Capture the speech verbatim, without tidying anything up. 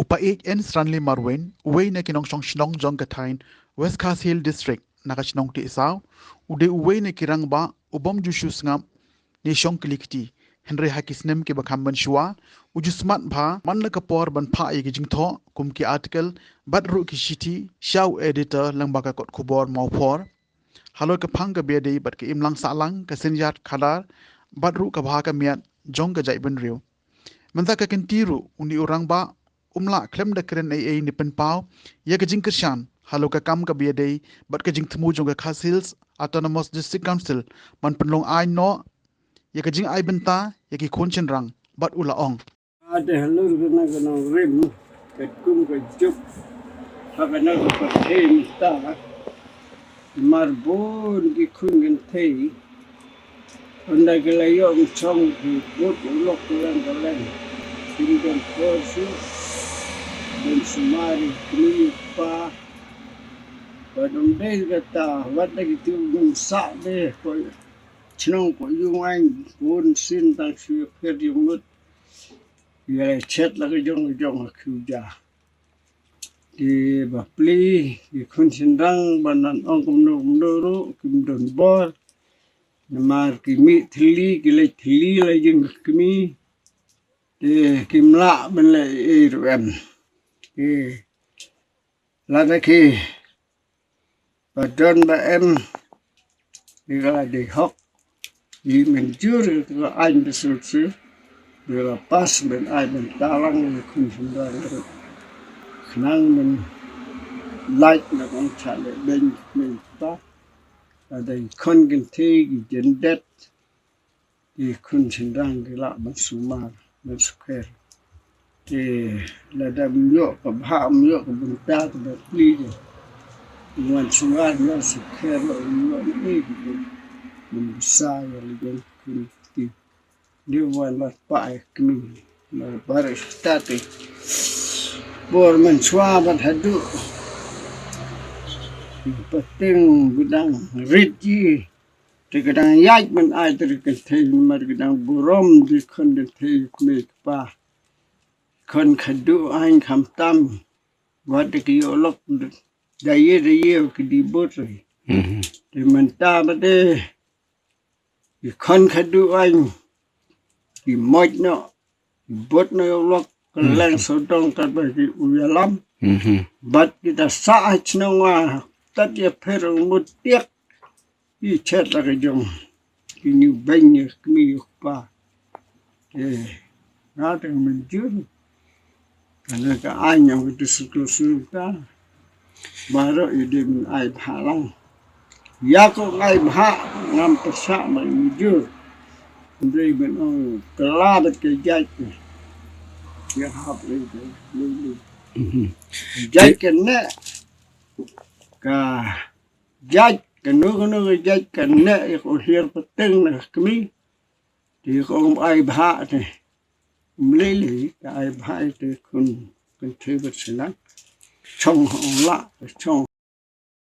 Bah N Stanley Marwein, uwei na ki nongshong shnong jong ka thaiñ West Khasi Hills District na ka shnong Tiehsaw, u dei uwei na ki rangbah u bym ju shu sngap ne shong kylli kti. Hynrei ha ki snem kiba kham mynshuwa, u ju smat bha man la ka por ban phah ïa ki jingthoh kum ki article bad ruh ki shithi sha u editor lyngba ka kot khubor Mawphor. Halor ka phang kaba ïadei bad ka imlang sahlang, ka synñiar khadar bad ruh ka bha ka miat jong ka jaitbynriew. Mynta ka kynti ruh, une u rangbah um lah khlem da kren ei ei ne pynpaw ïa ka jingkyrshan halor ka kam kaba ïadei bad ka jingthmu jong ka Khasi Hills Autonomous District Council ban pynlong aiñ noh ïa ka jingai bynta ïa ki khun shynrang, bad u la ong. Ka dei halor kane ka nongrim, katkum ka juk ha kane ka pyrthei mynta, namar bun ki khun kynthei, ynda ki la ïoh shong ki bud u lok kylleng kylleng, kim don por shuh ban sumar ïa ki kmie ki kpa. Bad ym dei kata, wat la ki tip ban sah de, ko chnong ko ïung aiñ, bun sien tang shu ïapher ïamut, ïa la chet la ka jong ka jong ha khiew ja. Te bapli, ki khun shynrang, ban ong kumno kumno ruh kim don bor, namar ki mih thylli, ki leit thylli la jong ka kmie. Te kim lah ban leh ei ei ruh em. Te lada ki ba don ba em, ki la dei hok, ki mynjur ïa ka aiñ ba suk suk, ki la pass ban ai ban talang ïa ki khun shynrang ruh, khnang ban lait na ka bynta lehbeiñ ki kmie ki kpa. Lada ki khun kynthei ki jyndet, ki khun shynrang ki lah ban sumar ban sukher. Te lada ym ïoh ka bha, ym ïoh ka bynta, te bapli de, wan sumar, wan sukher, ym ïoh ne ei ei, ym bsa ïa la jong ki khun kti. Dei wan la pah ïa ki kmie, la barit state. Bor mynshuwa bad haduh pateng ba dang rit ji. Te ka dang ïaid ban ai te ka kynthei, namar ka dang burom, ki khun kynthei kmie kpa. Khun khadduh aiñ khamtam, wat da ki ïoh lok da ïa da ïa ki dei bud re. Mhm. Te mynta ba de, ki khun khadduh aiñ ki moit noh, bud noh ïa u lok, kylleng sawdong katba ki u ïalam. Mhm. Bad kita sah ha shnong, wat tat ïapher ïamut tiak, ki chet la ka jong, ki ñiewbeiñ ïa ki kmie ïa ki kpa. Te nga te mynjur, kane ka aiñ jong ka District Council ta, baroh ïa dei ban ai bha lang. Ïa ka ai bha ngam pyrshah, ba mynjur. Hynrei ban ong kylla bad ka jait, ïa hap lei lei. Mhm. Jait kane, ka jait, kano kano ka jait, kane ïa ka hiar pateng na ka kmie. Te ka ong ai bha te, ym lei lei, ka ai bha te khun kynthei bad shynrang. Shong ha ong lah, shong